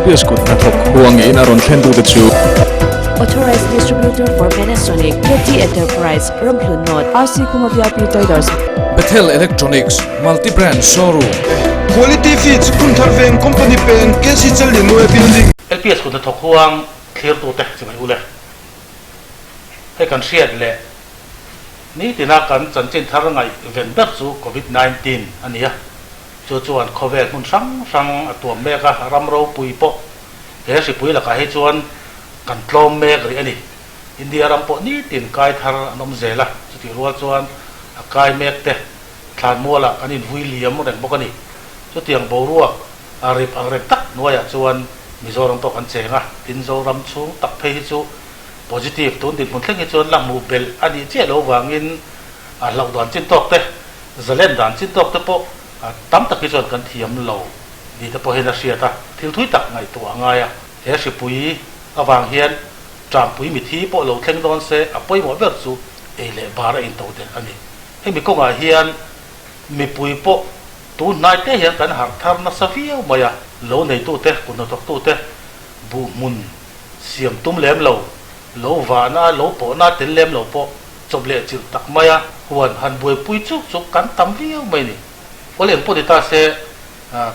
LPS kut hnathawk huangin a rawn thlentute chu. Authorized Distributor for Panasonic, KT Enterprise, Ramhlun North, RC Khuma VIP Traders. Bethel Electronics, Multi Brand Showroom. Quality Feeds, Phunthar Veng Company peng, KC Challinuai Building. LPS kut hnathawk huang thlirtute chibai ule. Hei kan hriat leh nitina kan chanchin thar ngaih ven ber chu Covid 19 a ni a. Chu chuan khawvel hmun hrang hrang a tuam mek a, ram ropui pawh he hripui lakah hi chuan kan tlawm mek rih a ni. India ram pawh nitin kai thar an awm zel a, chutih rual chuan a kai mek te thlanmualah kan invui liam reng bawk a ni. Chutiang boruak a rip ang reng tak hnuaiah chuan Mizoram pawh kan cheng a, tin Zoram chhung tak phei hi chu positive tun dinhmun thleng hi chuan la hmuh belh a nih chiah loh vangin a hlauh dan chin tawk te, zalen dan chin tawk te pawh tam tak hi chuan kan thiam lo ni te pawh hian a hriat a, thil thui tak ngaihtuah a ngai a. He hripui avang hian Ṭampui mithi pawh lo thleng dawn se a pawimawh ber chu ei leh bar a into der a ni. Hemi kawngah hian mipui pawh tun hnai te hian kan harh thar nasa viau mai a, lo neitute, kut hnathawktute buh hmun siam tum lem lo, lo vahna, lo pawhna tel lem lo pawh chawp leh chilh tak mai a, huan han buaipui chuk chuk kan tam viau mai ni. Awl eng pawh ni ta se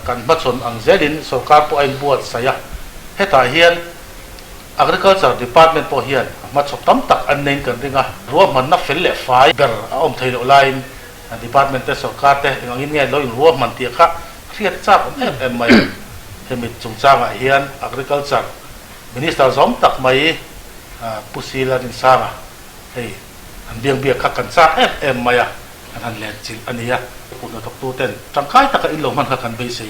kan hmachhawn ang zelin sorkar pawh a inbuatsaih a, hetah hian Agriculture Department pawh hian a hmachhawp tam tak an neiin kan ring a, ruahmanna fel leh fai ber a awm thei loh laiin Department te sorkar te eng angin nge lo inruahman tih kha hriat chak awm em em mai a. Hemi chungchangah hian Agriculture Minister zawm tak mai Pu Sila Rinsanga hei an biang biak kha kan chak em em mai a, kan han len chilh a ni a. Kut hnathawktu ten tangkai taka in lo hman kha kan beisei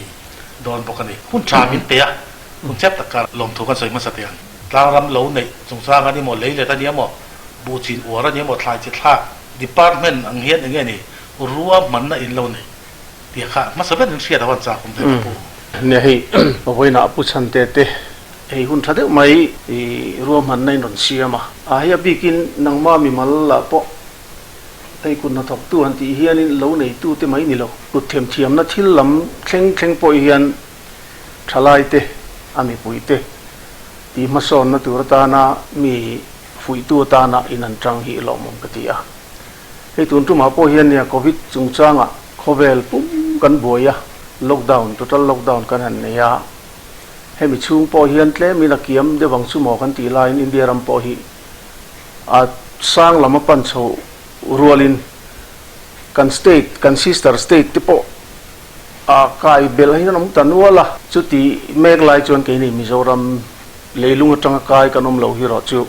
dawn bawk a ni. Hun tha min pe a, hun chep tak kar lawmthu kan sawi hmasa teh ang. Tlangram lo neih chungchang a ni maw, lei let a ni emaw, buh chin uar a ni emaw, thlai chi thlak department ang hian eng nge ni ruahmanna in lo neih tih kha hmasa ber in hriat a van chak awm ve ka pu. Nia hei vawiinah Pu Chhante te hei hun tha deuh mai i ruahmanna in rawn siam a, a hei a bikin nangma mimal lah pawh hei kut hnathawktu han tih hianin lo neitute mai ni lo, kut themthiamna thil lam thleng thleng pawh hian thalaite a mipuite tih hmasawnna tur atana mi fuihtu atana in an tang hi lawmawm ka ti a. Hei tun tumah pawh hian nia Covid chungchangah khawvel pum kan buai a, lockdown, total lockdown kan han nei a. Hemi chhung pawh hian tlemin a kiam deuh ang chu maw kan tih laiin India ram pawh hi a sang lam a pan chho rualin kan state, kan sister state te pawh a kai belh hian an awm ta nual a. Chuti mek lai chuan keini Mizoram leilung atanga kai kan awm lo hi erawh chu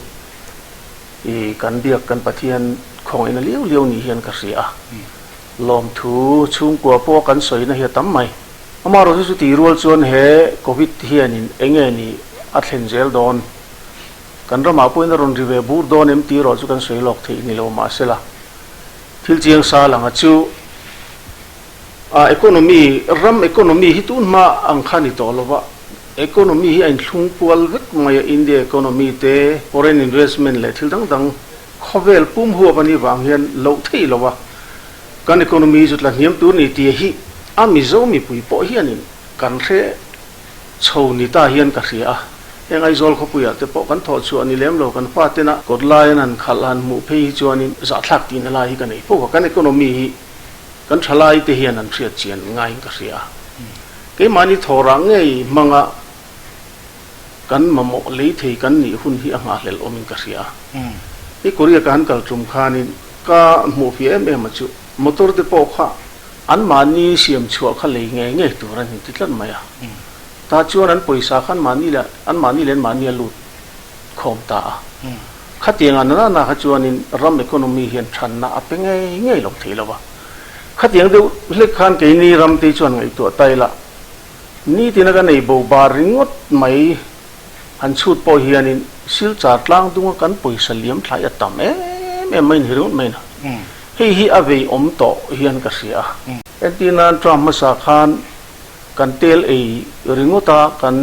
i kan biak kan Pathian khawngaihna liau liau ni hian ka hria a. Lawmthu chhungkua pawh kan sawina hi a tam mai. Amaherawhchu chuti rual chuan he Covid hianin enge ni a thlen zel dawn? Kan ramah pawhin a rawn ri ve bur dawn em tih erawh chu kan sawi lawk theih ni lo mahsela thil chiang sa langa chu A economy, ram economy hi tun hma ang kha ni tawh lova, economy hi a inthlung kual vek mai a, India economy te, foreign investment leh thil dang dang khawvel pum huap a nih vang hian loh theih lo a, kan economy hi chu tla hniam tur ni tih hi a Mizo mipui pawh hianin kan hre chho ni ta hian ka hria a, heng Aizawl khawpuiah te pawh kan thawh chhuah ni lem lo, kan fatena kawt lai an han khalh han hmuh phei hi chuanin zahthlak tihna lai hi ka nei fo a, kan economy hi Kan thalai te hian an hriat chian ngaiin ka hria a. Keimahni thawhrah ngei hmanga kan mamawh lei thei kan nih hun hi a nghahhlelh awmin ka hria a. Hei Korea ka han kal tum khanin ka hmuh fia em em a chu motor te pawh kha anmahni siam chhuah kha lei ngei ngei tur an inti tlat mai a. Tah chuan an pawisa kha anmahni leh anmahni leh anmahni a lut khawm ta a. Khatiang a nana kha chuanin ram economy hian thanna a pe ngei ngei lo thei lo va. Khatiang deuh hlek khan keini ram te chuan ngaihtuah ta ila, nitina kan ei bo bar ringawt mai han chhut pawh hianin Silchar tlang dunga kan pawisa liam thlai a tam em em mai ni ringawt mai na. Hei hi a vei awm tawh hian ka hria a. Entirnan Trump hmasa khan kan tel ei ringawt a kan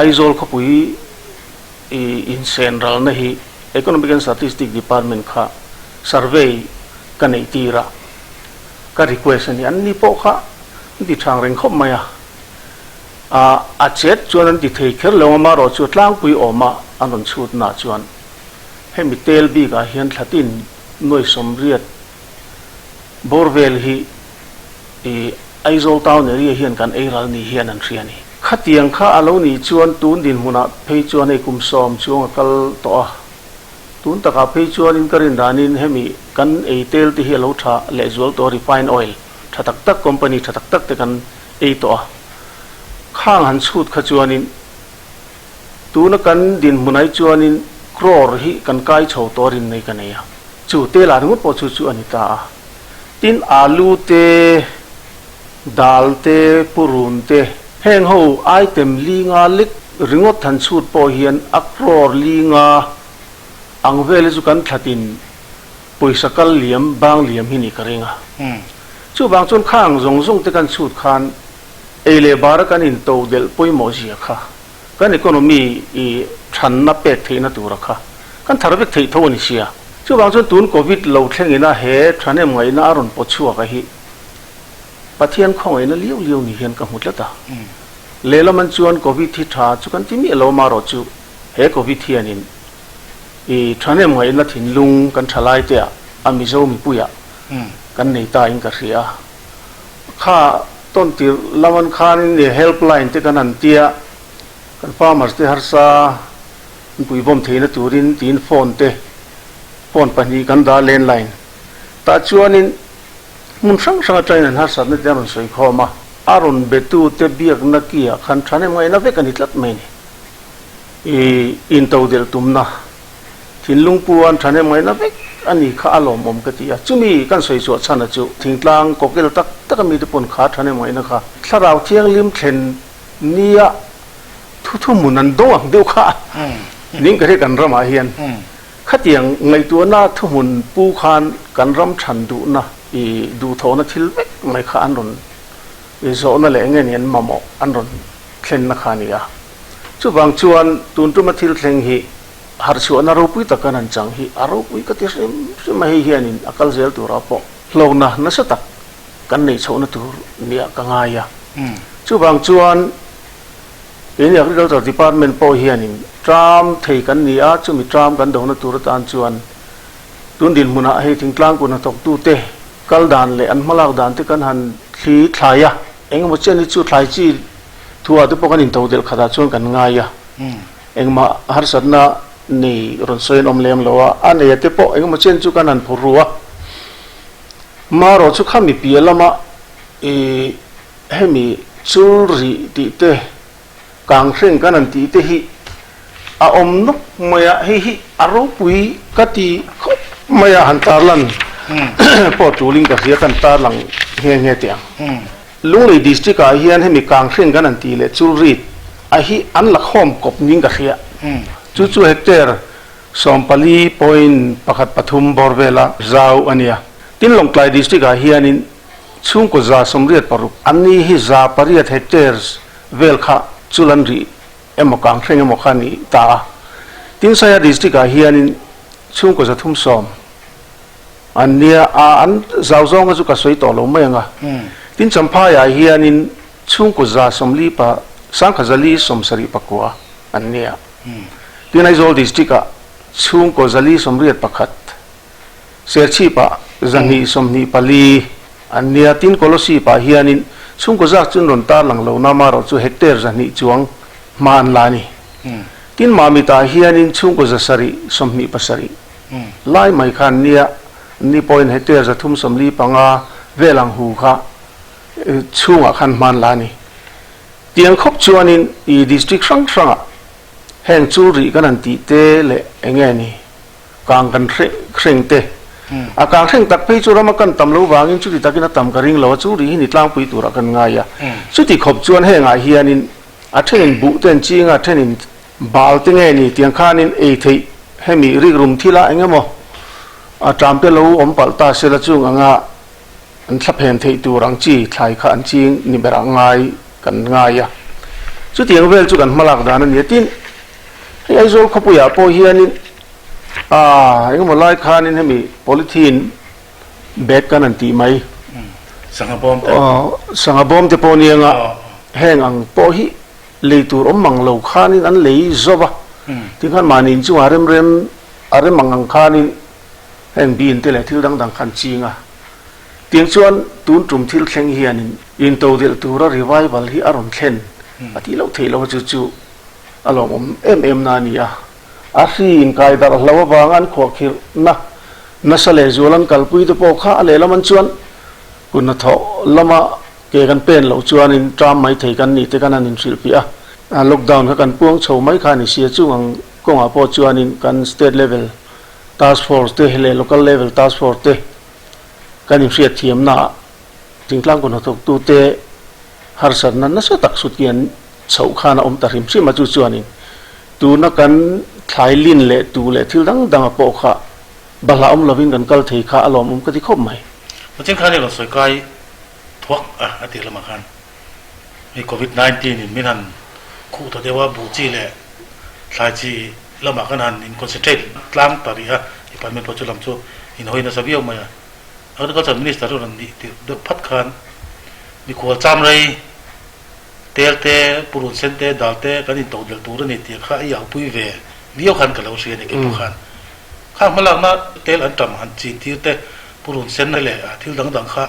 Aizawl khawpui i insen ralna hi Economic and Statistic Department kha survey ka neih tir a, ka request a ni. An ni pawh kha an ti thang reng khawp mai a. A chet chuan an ti thei kher lo a, amaherawhchu tlangpui awma an rawn chhutnaah chuan hemi tel bikah hian thlatin nuai sawmriat bawr vel hi Aizawl town area hian kan ei ral ni hian an hria a ni. Khatiang kha a lo nih chuan tun dinhmunah phei chuan hei kum sawm chuang a kal tawh a, tun takah phei chuanin ka rin danin hemi kan ei tel te hi a lo tha lehzual tawh a, refine oil tha tak tak company tha tak tak te kan ei tawh a, khang han chhut kha chuanin tuna kan dinhmun ai chuanin crore hi kan kai chho tawh a rin nei ka nei a, chu tel ah ringawt pawh chu chu a ni ta a. Tin alu te, dal te, purun te heng ho item li nga lek ringawt han chhut pawh hian a crore li nga ang vel hi chu kan thlatin pawisa kal liam bang liam hi ni ka ring a. Chuvang chuan khang zawng zawng te kan chhut khan ei leh bara kan in to delh pawimawh zia kha kan economy i thanna pek theihna tura kha kan thar vek theih tho a ni sia. Chuvang chuan tun Covid lo thlengin a he thahnem ngaihna a rawn pawt chhuak a hi Pathian khawngaihna liau liau ni hian ka hmu tlat a. Lehlam an chuan Covid hi tha chu kan ti miah lo amaherawh chu he Covid hianin i thahnem ngaihna thinlung kan tha lai te ah a Mizo mipuiah kan nei ta in ka hria a. Kha tawn tirh lam an khanin i helpline te kan han tia, kan farmers te harsa an puibawm theihna turin tiin phone te, phone pahnih kan dah landline. Tah chuanin hmun hrang hrang atangin an harsatna te an rawn sawi khawm a, a rawn betu te biakna ki ah khan thahnem ngaihna vek a ni tlat mai a ni. I intodelh tumna Thinlung pu an thahnem ngaihna vek a ni kha a lawmawm ka ti a, chumi kan sawi chhuah chhan a chu thingtlang kawkel tak tak a mite pawn kha thahnem ngaihna kha thlarau thianghlim thlen nia thu thu hmun an dawng ang deuh kha ning ka hria kan ramah hian khatiang ngaihtuahna thuhmun pu khan kan ram than duhna i duhthawhna thil vek mai kha an rawn i zawhna leh enge ni an mamawh an rawn thlenna kha a ni a, chuvang chuan tun tuma thil thleng hi Harhchhuahna ropui tak kan han chang hi a ropui ka ti hrim hrim a, hei hianin a kal zel turah pawh hlawkna nasa tak kan neih chhohna tur nia ka ngai a. Chuvang chuan keini Agriculture Department pawh hianin tram thei kan ni a, chumi tram kan dona tur atan chuan tun dinhmunah hei thingtlang kun hnathawktute kal dan leh an hmalak dan te kan han thli thlai a, engemaw chen hi chu thlai chi thuah te pawh kan intodelh khatah chuan kan ngai a. Engmah harsatna nei rawn sawi an awm lem lo a, a neia te pawh engemaw chen chu kan han phur ru a. Marawh chu kha mi piah lama i hemi chul rih tih te, kang hreng kan han tih te hi a awm nawk mai a, hei hi a ropui ka ti khawp mai a, han tarlan pawh tulin ka hria kan tarlang nghe nghe teh ang. Lunglei District ah hian hemi kang hring kan han tih leh chul rit a hi an la khawm kawp ning ka hria. Chu chu hectare 14.13 bawr vela zau a nia. Tin Lawngtlai District ah hianin chhungkaw 186 an ni hi 800 hectares vel kha chul an rih emaw kang hreng emaw kha a ni ta a. Tin Saiha District ah hianin chhungkaw 310 An nia a, an zau zawnga chu ka sawi tawh lo mai ang a. Tin Champhaiah hianin chhungkaw 40 pa sangkha zali sawmsarih pakua an nia. Tin Aizawl District-ah chhungkaw 481, Serchhipah 224 an nia. Tin Kolosipah hianin chhungkaw zak chu an rawn tarlang lo na amaherawh chu hectare 200 chuang hma an la a ni. Tin Mamitah hianin chhungkaw 727 Lai mai khan nia ni pawhin hectare 345 vel ang hu kha chhungah khan hman la a ni. Tiang khawp chuanin i district hrang hrangah heng chul rih kan han tih te leh eng nge ni kang kan hreng te a kang hreng tak phei chu rama kan tam lo vangin chuti takin a tam ka ring lo a, chul rih hi ni tlangpui turah kan ngai a. Chuti khawp chuan hengah hianin a thenin buh te an ching a, a thenin Bal te nge ni tiang khanin ei theih hemi rikrum thila eng emaw a tram te lo awm palh ta sela chung anga an thla phen theih tur ang chi thlai kha an ching ni berah ngai kan ngai a. Chutiang vel chu kan hmalak dan a ni a. Tin, hei Aizawl khawpuiah pawh hianin a eng emaw lai khanin hemi polythene bag kan han tih mai. Sangha bawm te. Sangha bawm te pawh ni anga heng ang pawh hi. Lei tur awm mang lo khanin an lei zo va, tikhan mahni inchungah rem rem a rem ang ang khanin heng bean te leh thil dang dang kha an ching a. Tiang chuan tun tum thil thleng hianin intodelh tura revival hi a rawn thlen a tih loh theih loh a, chu chu a lawmawm em em na a ni a. A hri inkai darh hlo avanga an khuahkhirhna nasa leh zual an kalpui te pawh kha a lehlam an chuan kun hnathawh lama Ke kan pen loh chuanin tram mai thei kan nih te kan han inhrilh piah a, lockdown kha kan puang chho mai kha a ni sia chung ang kawngah pawh chuanin kan state level task force te leh local level task force te kan inhriat thiamnaah thingtlang kut hnathawktute harsatna nasa tak sut kian chhoh khan a awm ta hrim hrim a, chu chuanin tuna kan thlai lin leh tu leh thil dang danga pawh kha bahlah awm lovin kan kal thei kha a lawmawm ka ti khawp mai. Pathian khan i rawn sawi kai thuak a a tih lamah khan hei covid 19 in min han khuh ta deuh a, buh chi leh thlai chi lamah khan han in concentrate tlang ta rih a, department pawh chu lam chu in hawi nasa viau mai a. Agriculture minister chu rawn nih tirh deuh phat khan mikhual cham rei tel te, purun sen te, dal te kan in todelh tur a ni tih kha i aupui ve viau khan ka lo hria a ni keipawh khan. Khang hmalakna tel an tam han chin tir te, purun sen leh thil dang dang kha,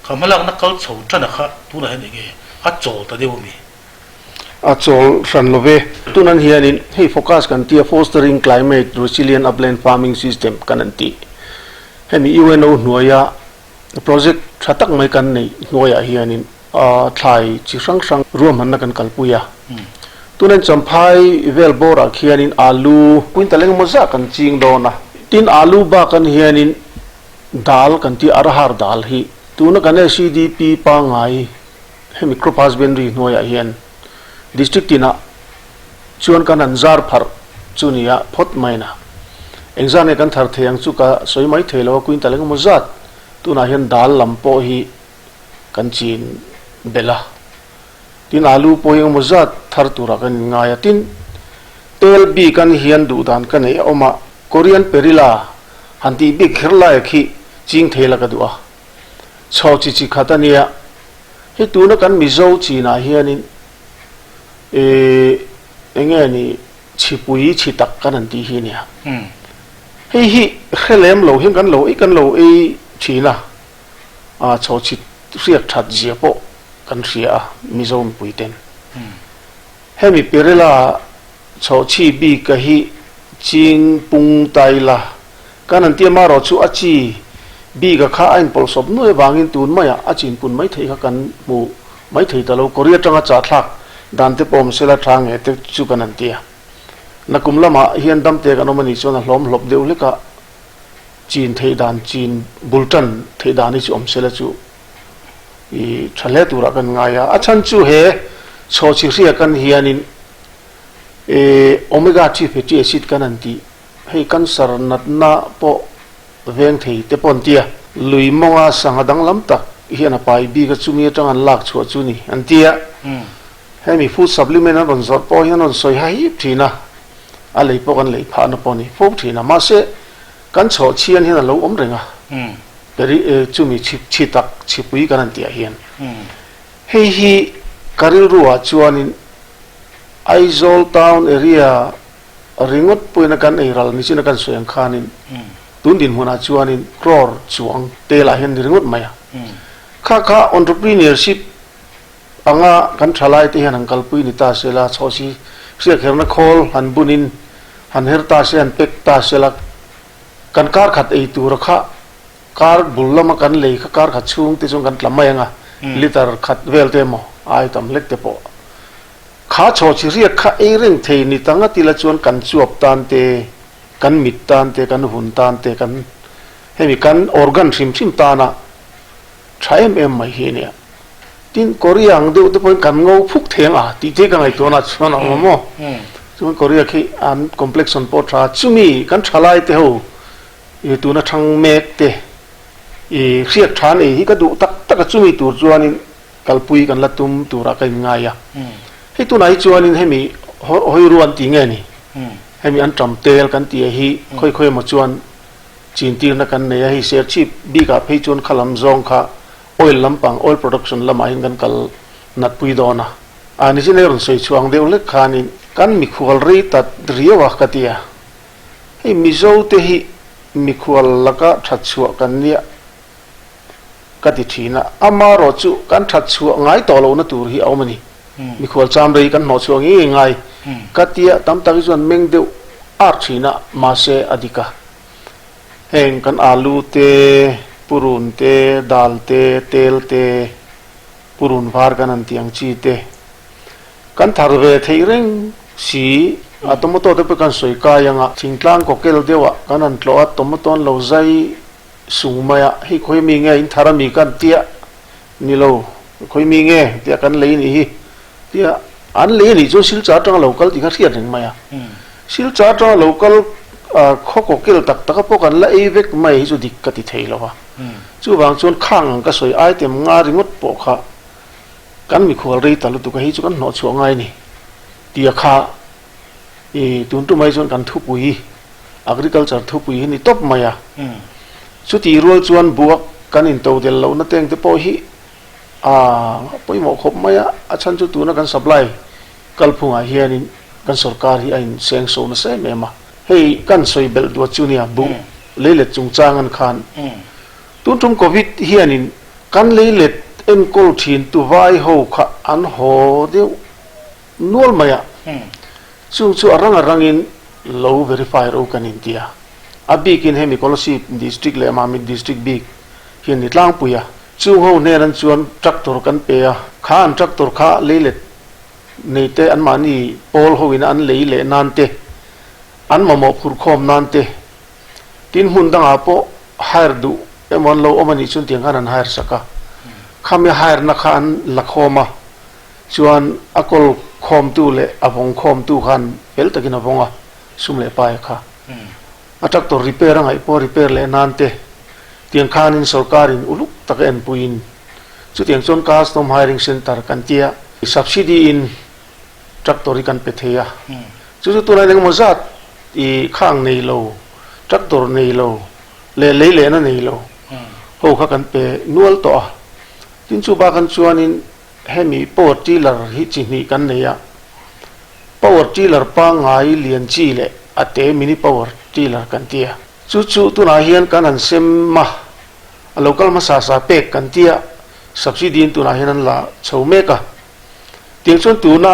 kha hmalakna kal chho tana kha tunah hian enge a chawl ta deuh ami? A chawl hran lo ve. Tunan hianin hei focus kan tia Fostering Climate Resilient Upland Farming System kan an tih. Hemi UNO hnuaia project tha tak mai kan neih hnuaiah hianin thlai chi hrang hrang ruahmanna kan kalpui a. Tunan Champhai vel bawrah khianin alu quintal engemaw zah kan ching dawn a. Tin alu bakan hianin dal kan tih arhar dal hi tuna kan SEDP pangngai hemi crop husbandry hnuaiah hian district tinah chuan kan han zar pharh chu nia phawt mai na. Engzah nge kan thar thei ang chu ka sawi mai thei lo a, quintal engemaw zat tunah hian dal lam pawh hi kan chin belh a. Tin alu pawh hi engemaw zat thar turah kan inngai a, tin tel bik an hian duh dan ka neih a awm a, Korean perila han tih bik kher lai khi ching thei la ka duh a, chho chi chi khat a nia, hei tuna kan Mizo chinah hianin ih enge ni chhipui chhi tak kan han tih hi a nia, hei hi hre lem lo hian kan lo ei kan lo ei thin a, a chho chi hriak that zia pawh kan hria a Mizo mipui ten. Hemi Perela chho chi bik a hi ching pung tai la kan han tia marawh chu a chi bik a kha a inpawlhsawp nuai avangin tun maiah a chin pun mai theih kha kan hmu mai thei ta lo. Korea atanga chahthlak dan te pawh awm sela tha nge te chu kan han tia. Nakum lamah hian damte kan awm a nih chuan a hlawm hlawp deuh hlek a. Chin theih dan chin bul tan theih dan hi chu awm sela chu i tha hle turah kan ngai a. A chhan chu he chhaw chi hria kan hianin i omega 3 fatty acid kan han tih hei cancer natna pawh veng thei te pawh an ti a. Lui mawnga sangha danglam tak hian a pai bik a chumi atang an lak chhuah chu ni an ti a. Hemi food supplement an rawn zawrh pawh hian an rawn sawi hahip thin a. A lei pawh kan lei phahna pawh a ni fo thin a, mahse kan chhawh chhian hian a lo awm reng a, peri chumi chhi chhi tak chhipui kan han tih ah hian hei hi ka rilru ah chuanin Aizawl town area ringawt pawhin kan ei ral nichin a kan sawi ang khanin tun dinhmunah chuanin crore chuang tel ah hian ni ringawt mai a, kha kha entrepreneurship Anga kan thalai te hian han kalpui ni ta se la, chhawhsi hriak herna khawl han bunin han her ta se, han pek ta se la, kan kar khat ei tura kha kar bul lama kan lei kha kar khat chhung te chuan kan tla mai anga, liter khat vel te emaw ai tam hlek te pawh kha chhawhsi hriak kha ei reng thei ni ta ngat ila chuan kan chuap tan te, kan mit tan te, kan vun tan te, kan hemi kan organ hrim hrim tana tha em em mai hi a nia. Tin, Korea ang deuh te pawhin kan ngo phuk theng a tih te ka ngaihtuahna chuan a awm a maw? Chuan Korea khi an complexion pawh tha chumi kan thalai te ho i tuna thang mek te i hriat tha nei hi ka duh tak tak a chumi tur chuanin kalpui kan la tum turah ka inngai a. Hei tunah hi chuanin hemi hawi ruan tih nge ni? Hemi an tam tel kan tih hi khawi khawi emaw chuan chintirna kan nei a, hei serchhip bikah phei chuan khalam zawng kha Oil lampang, oil production lamah hian kan kal natpui dawn a. A nichin ei rawn sawi chhuang deuh hlek khanin kan mikhual rei ta riau a ka ti a, hei Mizo te hi mikhual laka that chhuah kan nia ka ti thin a, amarawh chu kan that chhuah ngai tawh lohna tur hi a awm a ni. Mikhual cham rei kan hnawh chhuah ngei ngei ngai ka tia tam tak hi chuan meng deuh ar thin a, mahse a dik a. Heng kan alu te, purun te, dal te, tel te, purun var kan han tih ang chi te kan thar ve theih reng si a, tomato te pawh kan sawi kai ang a, thingtlang kawkel deuh ah kan han tlawh a, tomato an lo zai sung mai a, hei khawi mi nge in thar a mi kan tia ni lo, khawi mi nge tia kan lei nih hi tia an lei anih chuan silchar atanga lo kal tih kha hriat reng mai a, silchar atanga lo kal khaw kawkel tak tak a pawh kan la ei vek mai hi chu dik ka ti thei lo a. Chuvang chuan khang ang ka sawi item nga ringawt pawh kha kan mikhual rei ta lutuk a, hei chu kan hnawh chhuah ngai ni tia kha i tun tumah hi chuan kan thupui agriculture thupui hi ni tawp mai a. Chutih rual chuan buak kan into del lohna teng te pawh hi a pawimawh khawp mai a, a chhan chu tuna kan supply kalphungah hianin kan sorkar hi a inseng so nasa em em a. Hei kan sawi belh duat chu nia, buh leilet chungchang an khan. Tun tum Covid hianin kan leilet enkawl thin tu vai ho kha an haw deuh nual mai a, chung chu a rang a rangin lo verify ro kan inti a. A bikin hemi Kolasib District leh Mamit District bik hian ni tlangpui a. Chung ho hnen an chuan tractor kan pe a, kha an tractor kha leilet nei te anmahni pawl hoin an lei leh nan te, an mamawh phurkhawm nan te, tin hmun dangah pawh hire duh emaw an lo awm a nih chuan tiang khan an hire sak a, khami hire na kha an la khawm a, chuan a kawl khawmtu leh a vawng khawmtu khan fel takin a vawng a, sum leh pai kha. A tractor repair a ngaih pawh repair leh nan te, tiang khanin sorkarin uluk taka enpuiin Chutiang chuan Custom Hiring Centre kan tia subsidy in tractor hi kan pe thei a. Chu chu tunah engemaw zat i khang nei lo, tractor nei lo leh lei lehna nei lo ho kha kan pe nual tawh a. Tin chu bakah chuanin hemi power tiller hi chi hnih kan nei a. Power tiller pangngai lian chi leh a te mini power tiller kan tia. Chu chu tunah hian kan han sem a. A lo kal hmasa sa pek kan tia subsidy in tunah hian an la chho mek a. Tiang chuan tuna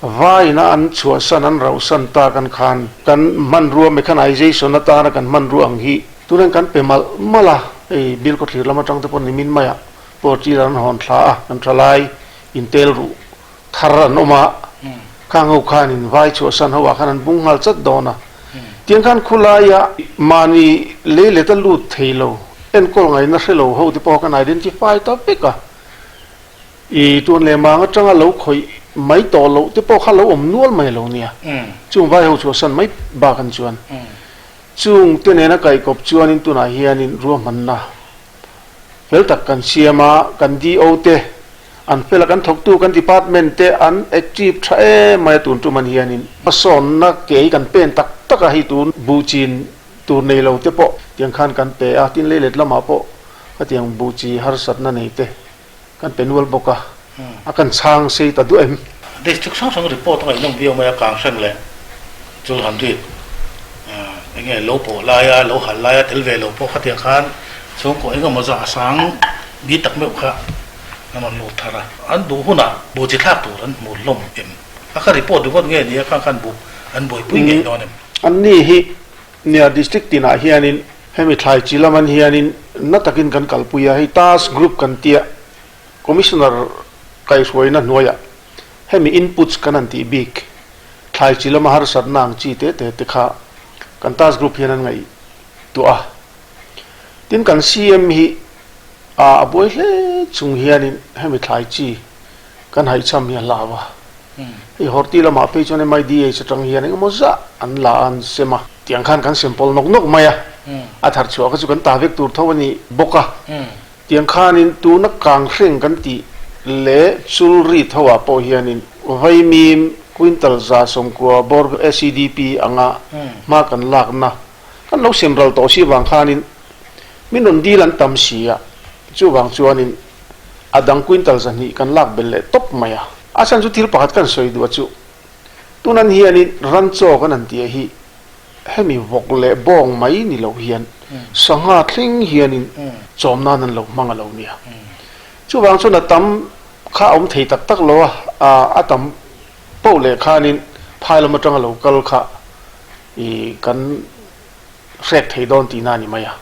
vaina an chhuahsan an rauhsan ta kan khan kan hmanrua mechanization atana kan hmanrua ang hi tunin kan pe malh malh a, hei bill khawthlir lam atang te pawh nimin maiah pawh tira an hawn thla a, kan thalai intel ruh thar an awm a, khang ho khanin vai chhuahsan ho ah khan an bung nghal chat dawn a, tiang khan khulaia mahni lei let a lut thei lo, enkawl ngaihna hre lo ho te pawh kan identify ta vek a, i tuan leh mang atanga lo khawih mai tawh loh te pawh kha lo awm nual mai lo nia, chung vai ho chhuahsan mai bak an chuan chung te nena kaihkawp chuanin tunah hianin ruahmanna Fel tak kan siam a, kan DO te an fel a, kan thawktu kan department te an active tha em mai a tun tum an hianin hmasawnna ke hi kan pen tak tak a, hei tun buh chin tur nei lo te pawh tiang khan kan pe a, tin leilet lamah pawh khatiang buh chi harsatna nei te kan pe nual bawk a, a kan chhang sei ta duah em? District hrang hrang report a ngaihnawm viau mai a, Kanghreng leh Chulhanrit eng nge lo pawh laia lo hal laia tel ve lo pawh khatiang khan chhungkaw eng emaw zah a sang bi tak meuh kha an rawn lut thar a, an duh hunah bu chi thlak tur an hmu hlawm em? A kha report ringawt nge ni a khang khan bu an buaipui ngei dawn em? Anni hi nia district tinah hianin hemi thlai chi laman hianin na takin kan kalpui a, hei task group kan tia Commissioner kaihhruaina hnuaiah hemi inputs kan han tih bik thlai chi lama harsatna ang chi te te te kha kan task group hian an ngaihtuah a. Tin kan CM hi a a buai hle chung hianin hemi thlai chi kan haihchham hi a hlau a. Hei horti lamah phei chuan MIDH atang hian engemaw zah an la a an sem a. Tiang khan kan sem pawl nawk nawk mai a, a thar chhuah kha chu kan ta vek tur tho a ni bawk a. Tiang khanin tuna kanghreng kan tih leh chulri tho ah pawh hianin vaimim quintal 190 bawr SEDP anga hma kan lakna kan lo sem ral tawh si vang khanin min rawn dil an tam si a, chuvang chuanin a dang quintal 200 kan lak belh leh tawp mai a. A chhan chu thil pakhat kan sawi duh a chu tunan hianin ran chaw kan han tih hi hemi vawk leh bawng mai ni lo hian sangha thleng hianin chawm nan an lo hmang a lo nia. Chuvang chuan a tam kha a awm thei tak tak lo a, a tam poh leh khanin phai lam atanga lo kal kha i kan hrek thei dawn tihna a ni mai a.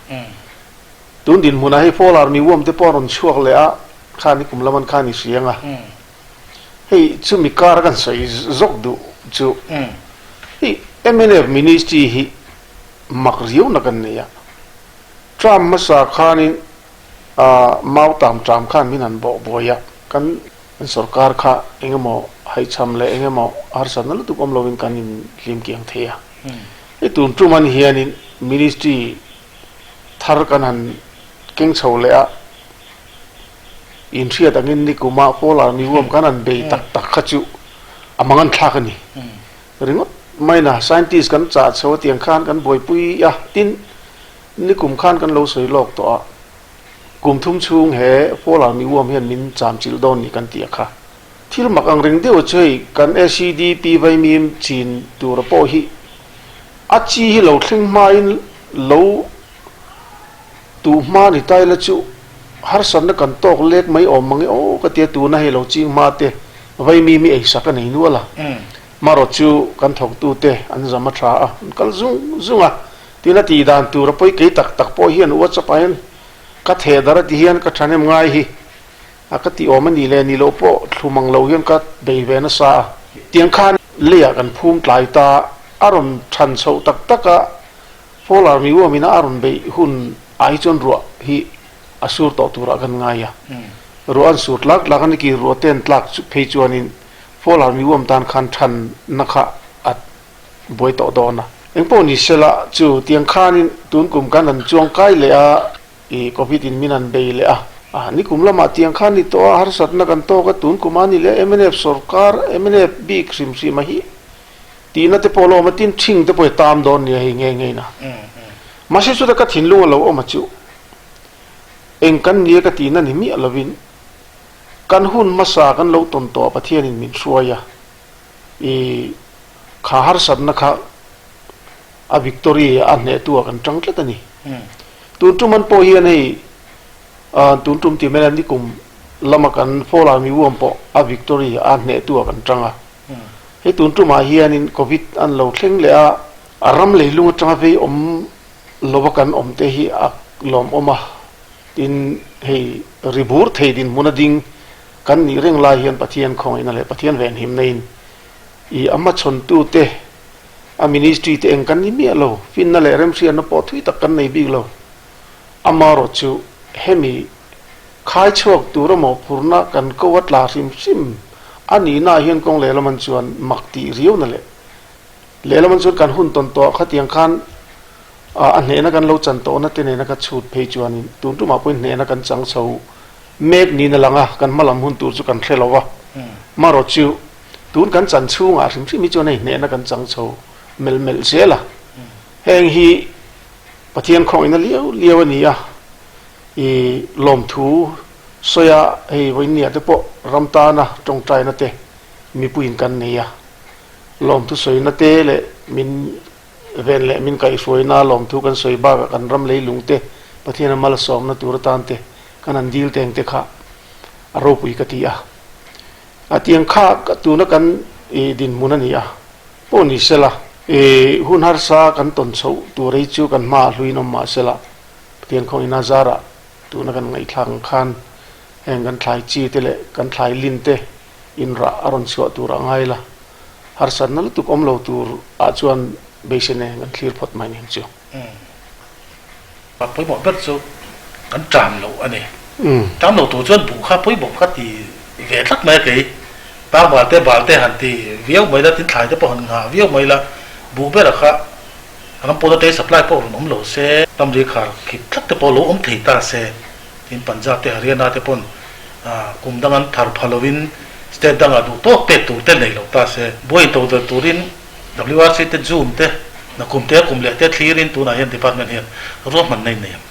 Tun dinhmunah hei Fall Army Worm te pawh a rawn chhuak leh a, khan i kum lam an khan i hria ang a. Hei chumi kar kan sawi zawk duh chu hei mnf Ministry hi mak riauna kan nei a. Term hmasa khanin mau tam ṭam khan min han bawh buai a, kan sorkar kha engemaw haihchham leh engemaw harsatna lutuk awm lovin kan inhlim kiang thei a. Hei tun ṭum an hianin Ministry thar kan han keng chho leh a, inhriat angin nikuma Fall Army Worm kan han bei tak tak kha chu a mangan thlak a ni. Ringawt maina scientist kan chah chho a tiang khan kan buaipui a, tin nikum khan kan lo sawi lawk tawh a, kum thum chhung he Fall Army Worm hian min cham chilh dawn ni kan ti a kha. Thil mak ang reng deuh chu hei kan SEDP vaimim chin tura pawh hi a chi hi lo thleng hmain lo tuh hma ni ta ila chu harsatna kan tawk lek mai awm mang e aw ka tia tuna hei lo ching hma te vaimim hi eisak a nei nual a marawh chu kan thawktu te an zam a tha a an kal zung zung a tin a tih dan tur a pawi kei tak tak pawh hian WhatsApp ah hian ka theh dar a ti hian ka thahnem ngai hi. A ka ti awm a nih leh nih loh pawh thlum ang lo hian ka bei ve nasa a. Tiang khan leiah kan phum tlai ta, a rawn than chhoh tak tak a, Fall Army uamin a rawn beih hun ah hi chuan ruah hi a sur tawh turah kan ngai a. Ruah an sur tlak tlak a ni ki ruah ten tlak phei chuanin Fall Army uam tan khan thanna kha a buai tawh dawn a. Engpawh ni sela chu tiang khanin tun kum kan han chuang kai leh a. I Covid in min an bei leh a. A ni kum lamah tiang khan ni tawh a, harsatna kan tawk a, tun kum a ni leh mnf sorkar, mnf bik hrim hrim a hi tihna te pawh a lo awm a, tin thing te pawh hi tam dawn nia hei ngei ngei na. Mahse chuta ka thinlung a lo awm a chu eng kan nia ka tihna ni miah lovin kan hun hmasa kan lo tawn tawh a Pathianin min hruai a, i kha harsatna kha a victory a hnehtu ah kan tang tlat a ni. Tun tum an pawh hian hei tun tum tih mai la nikum lama kan Fall Army Worm pawh a victory a hnehtu ah kan tang a. Hei tun tumah hianin Covid an lo thleng leh a, a ram leilung atanga vei awm lova kan awm te hi a lawmawm a, tin hei ri bur thei dinhmun a ding kan nih reng lai hian Pathian khawngaihna leh Pathian venhimna in i a hmachhawntute A ministry te eng kan ni miah lo, finna leh remhriatna pawh thui tak kan nei bik lo. Amarawh chu hemi khai chhuak tur a mawhphurhna kan ko a tla hrim hrim a nihna ah hian kawng lehlam an chuan mak tih riauna leh lehlam an chuan kan hun tawn tawh ah khatiang khan a hnehna kan lo chan tawhna te nena ka chhut phei chuanin tun tumah pawhin hnehna kan chang chho mek niin a lang a, kan hmalam hun tur chu kan hre lo va. Marawh chu Tun kan chan chhungah hrim hrim hi chuan hei hnehna kan chang chho melh melh zel a. Heng hi Pathian khawngaihna liau liau a ni a, i lawmthu sawia hei vawinia te pawh ram tana tawngtaina te mipuiin kan nei a. Lawmthu sawina te leh min ven leh min kaihhruaina lawmthu kan sawi bakah kan ram leilung te Pathiana malsawmna tur atan te kan han dil teng te kha a ropui ka ti a. A tiang kha tuna kan dinhmun a ni a, pawh ni sela. I hun harsa kan tawn chhoh tur ei chu kan hmaah hluin awm mah sela, Pathian khawngin a zarah tuna kan ngaihthlak ang khan heng kan thlai chi te leh kan thlai lin te inrah a rawn chhuah tur a ngai la, harsatna lutuk awm lo tur ah chuan beisei nen kan thlir phawt mai ning chu. A pawimawh ber chu kan ṭam loh a ni. Ṭam lo tur chuan buh kha pawimawh kha ti ve tlat mai a kei. Tang bal te bal te han ti viau mai la, tin thlai te pawh han nghah viau mai la, buh berah kha ram pawna te supply pawh rawn awm lo se, ramri khar khip tlat te pawh lo awm thei ta se, tin Punjab te Haryana te pawn kum dang an thar pha lovin state dangah duh tawk pek tur te nei lo ta se, buai todelh turin WRC te Zoom te nakum te kum leh te thlirin tunah hian department hian ruahmanna in nei ang.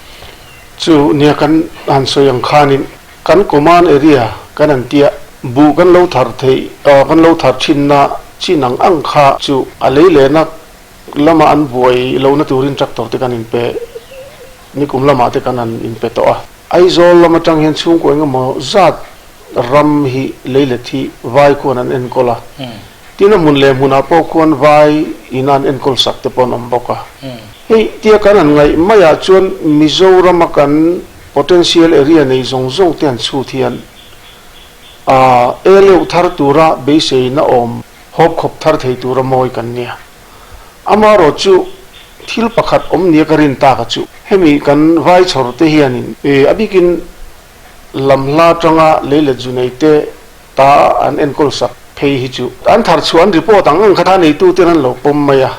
Chu nia kan han sawi ang khanin kan command area kan han tia. Buh kan lo thar theih, kan lo thar thinna chin ang ang kha chu a lei lehna lama an buai lohna turin tractor te kan inpe, nikum lamah te kan han inpe tawh a. Aizawl lam atang hian chhungkaw engemaw zat ram hi leilet hi vai khuan an enkawl a, tin a hmun leh hmunah pawh khuan vai ina an enkawl sak te pawh an awm bawk a. Hei tia kan han ngaih maiah chuan Mizorama kan potential area nei zawng zawng te han chhut hian a eleuh thar tura beiseina awm hawp khawp thar thei tura mawi kan nia. Amaherawh chu thil pakhat awm nia ka rin tak a chu hemi kan vai chhawr te hianin a bikin lam hla atanga leilet zu nei te ta an enkawl sak phei hi chu an thar chhuah an report ang ang kha tha neitu ten an lo pawm mai a.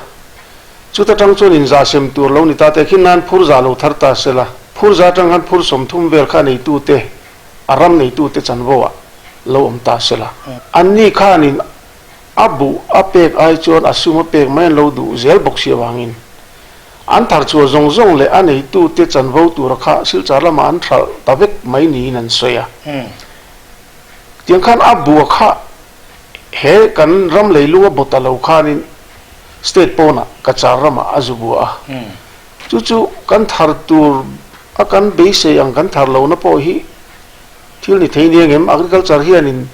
Chuta tang chuan inzah sem tur lo ni ta te khi nan phur za lo thar ta sela phur za atang khan phur 30 vel kha neitu te a ram neitu te chanvo ah lo awm ta sela anni khanin A buh a pek ai chuan a sum a pek mai an lo duh zel bawk si avangin an thar chhuah zawng zawng leh a neitute chanvo tura kha Silchar lamah an hralh ta vek mai niin an sawi a. Tiang khan a buh a kha he kan ram leilung a bawt a lo khanin state pawnah Cachar ramah a zu buah a. Chu chu kan thar tur a kan beisei ang kan thar lohna pawh hi thil ni thei nia ngem agriculture hianin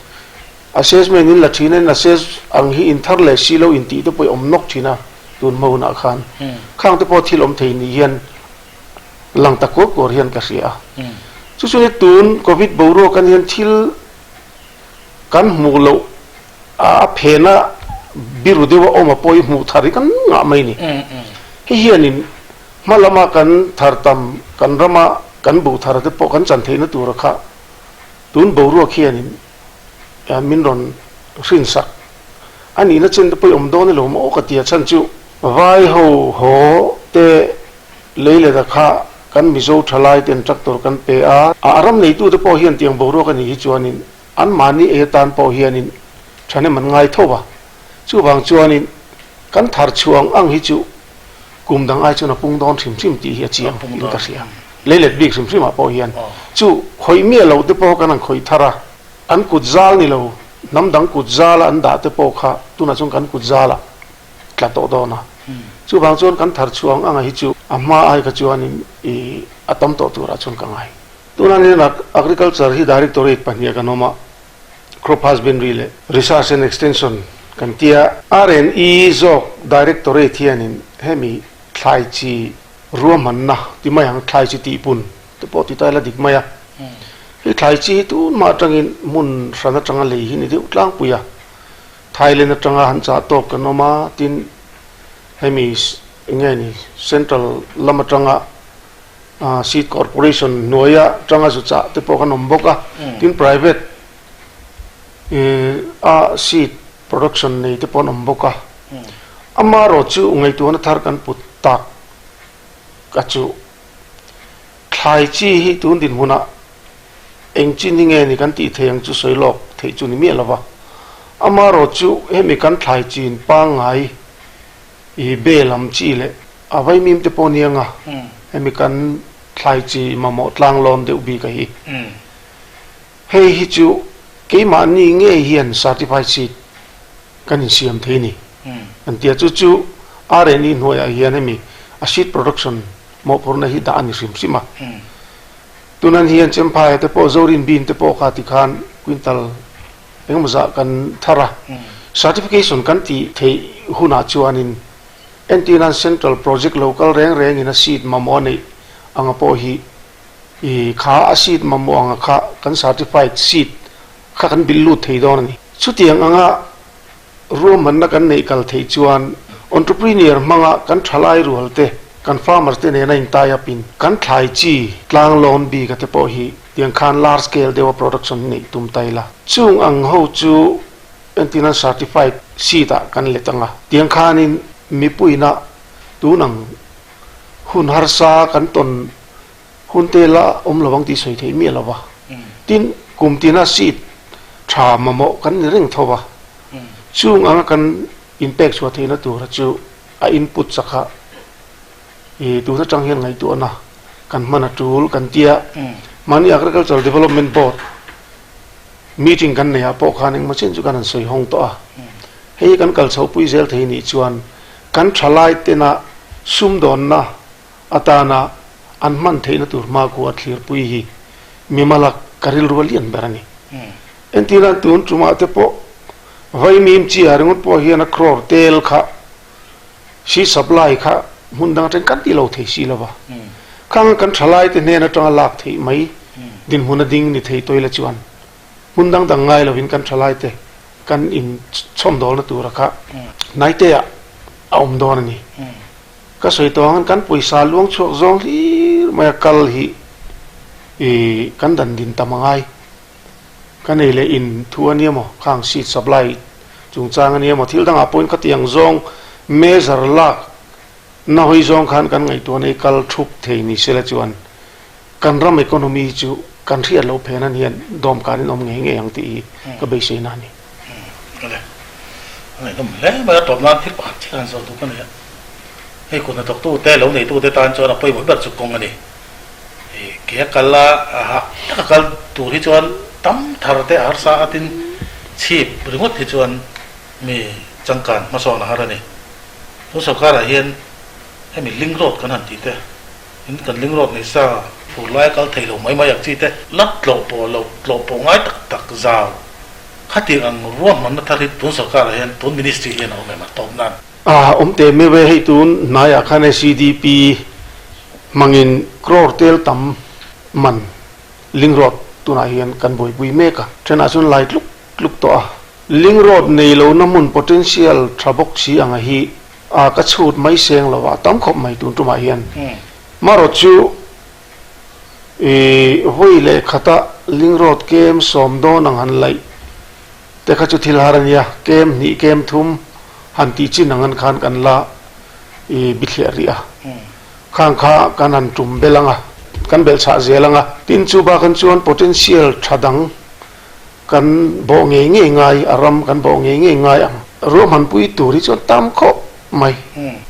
Assessment in la thin a, in assess ang hi in thar leh si lo in tih te pawh i awm nawk thin a, tun hma hunah khan. Khang te pawh thil awm thei ni hian lang ta kuar kuar hian ka hria a. Chu chu ni tun Covid boruak an hian thil kan hmuh loh a phena biru deuha awm a pawh i hmuh thar hi kan ngah mai ni. Hei hianin hma lama kan thar tam, kan rama kan buh thar te pawh kan chan theihna tura kha tun boruak hianin min rawn hrinsak a nihna chen te pawh i awm dawn ilo maw ka ti a chhan chu vai ho haw te lei leh kha kan Mizo thalai ten tractor kan pe a, a ram neitu te pawh hian tiang boruak a nih hi chuanin anmahni ei atan pawh hianin thahnem an ngai tho va, chuvang chuanin kan thar chhuang ang hi chu kum dang ai chuan a pung dawn hrim hrim tih hi a chiang in ka hria. Leilet bik hrim hrimah pawh hian chu khawih miah loh te pawh kan han khawih thar a, an kut zal ni lo, hnam dang kut zala an dah te pawh kha tunah chuan kan kut zalah tla tawh dawn a. Chuvang chuan kan thar chhuah ang anga hi chu a hma ai kha chuanin i a tam tawh turah chuan ka ngai. Tunah hian Agriculture hi Directorate pahniha kan awm a, Crop Husbandry leh Research and Extension kan tia. R&E zawk Directorate hianin hemi thlai chi ruahmanna ti mai ang, thlai chi tihpun te pawh ti ta ila dik mai a. Hei thlai chi hi tunmah atangin hmun hran atanga lei hi ni deuh tlangpui a. Thailand atanga han chah tawk kan awm a, tin hemi enge ni Central lam atanga Seed Corporation hnuaia atanga zu chah te pawh kan awm bawk a, tin private a seed production nei te pawh an awm bawk a. Amaherawh chu ngaihtuahna thar kan put tak a chu thlai chi hi tun dinhmunah eng chi ni nge ni kan tih thei ang chu sawi lawk theih chu ni miah lo va. Amaherawh chu hemi kan thlai chin pangngai i be lam chi leh a vaimim te pawh nia nga hemi kan thlai chi mamawh tlang lawn deuh bik a hi. Hei hi chu keimahni ngei hian certified seed kan insiam thei ni an tia chu chu R&E hnuaiah hian hemi a seed production mawhphurhna hi dah a ni hrim hrim a. Tunan hian Chemphaia te pawh Zorin bean te pawh kha tikhan quintal engemaw zah kan thar a. Certification kan tih theih hunah chuanin entirnan Central project lo kal reng rengin a seed mamawh a neih anga pawh hi i kha a seed mamawh anga kha kan certified seed kha kan bilh lut thei dawn a ni. Chutiang anga ruahmanna kan neih kal theih chuan entrepreneur hmanga kan thalai rual te, kan farmers te nena in tie up in kan thlai chi tlang lawn bik a te pawh hi tiang khan large scale deuha production neih tum ta ila. Chung ang ho chu entirnan certified seed ah kan let anga tiang khanin mipuina tun ang hun harsa kan tawn hun te la awm lo ang tih sawi theih miah lo va. Tin, kum tina seat tha mamawh kan ni reng tho va. Chung anga kan inpek chhuah theihna tura chu a input chak a, i tun atang hian ngaihtuahna kan hman a tul kan tia. Mahni Agricultural Development Board. Meeting kan neihah pawh khan engmaw chen chu kan han sawi hawng tawh a. Hei kan kal chhohpui zel thei nih chuan kan thalai tena sumdawnna atana an hman theihna tur hmakhua thlirpui hi mimala ka rilru a lian ber a ni. Entirnan tun tumah te pawh vaimim chi ah ringawt pawh hian a crore tel kha si supply kha hmun dang atangin kan ti lo thei si lova. Khang kan thalai te hnen atanga lak theih mai dinhmun a ding ni thei tawila chuan hmun dang dang ngai lovin kan thalai te kan in chhawmdawlna tura kha hnaite ah a awm dawn a ni. Ka sawi tawh angin kan pawisa luang chhuak zawng hlir mai a kal hi i kan dan din tam a ngai. Ka nei leh in thu a nia maw khang seed supply chungchang a nia maw thil dangah pawhin khatiang zawng measure lak na hawi zawng khan kan ngaihtuah nei kal thup thei ni sela chuan kan ram economy chu kan hriat loh phen a nian dawmkan in awm ngei ngei ang tih hi ka beisei na a ni. Awle, a ngaihnawm hle mai a, tawp nan thil pakhat chiah han zawh duh ka nei a, hei kut hnathawktu te lo neitu te tan chuan a pawimawh ber chu kawng a ni. Ke a kal a, hah taka kal tur hi chuan tam thar te a harsa a tin chhip ringawt hi chuan mi changkan hmasawn a har a ni. Tun sorkarah hian hemi link road kan han tih te, in kan link road nei sa fur lai a kal thei lo mai mai ang chi te, la tlawh pawh lo tlawh pawh ngai tak tak zau khatiang ang ruahmanna thar hi tun sorkarah hian tun ministry hian a awm em a tawp nan. A awm teh meuh e, hei tun hnaiah khan SEDP hmangin crore tel tam man link road tunah hian kan buaipui mek a, thenah chuan lai tluk tluk tawh a. Link road nei lohna hmun potential tha bawk si anga hi a ka chhut mai seng lo a tam khawp mai tun tumah hian. Marawt chu i vawi leh khata link road kem sawm dawn ang han laih te kha chu thil har a nia, kem hnih kem thum han tih chin ang an khan kan la i bithliah rih a, khang kha kan han tum belh ang a, kan belh chhah zel ang a, tin chu bakah chuan potential tha dang kan bawh ngei ngei ngai, a ram kan bawh ngei ngei ngai ang. Ruahmanpui tur hi chuan tam khawp mai.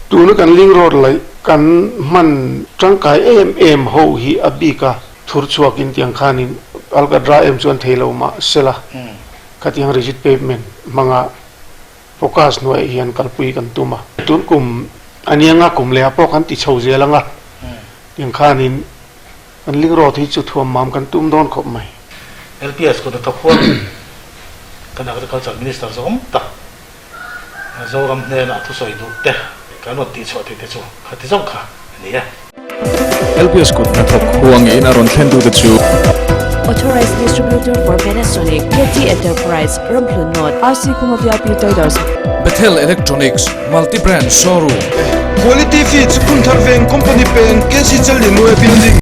Tuna kan link road laih kan hman tangkai em em ho hi a bik a, thur chhuakin tiang khanin alkadra em chuan thei lo mah sela, khatiang rigid pavement hmanga focus hnuaiah hian kalpui kan tum a. Tun kum a nia nga kum lehah pawh kan ti chho zel ang a, tiang khanin kan link road hi chu thuam mam kan tum dawn khawp mai. LPS kut a thawk huam kan Agriculture Minister zawng tak Zoram hnenah thusawi duh te kan rawn tihchhuah theih te chu khati zawng kha a ni e. LPS kut hnathawk huang in a rawn thlen tute chu. Authorized Distributor for Panasonic, KT Enterprise, Ramhlun North, RC Khuma VIP Traders. Bethel Electronics, Multi Brand Showroom. Quality Feeds, Phunthar Veng Company Peng, KC Challinuai Building.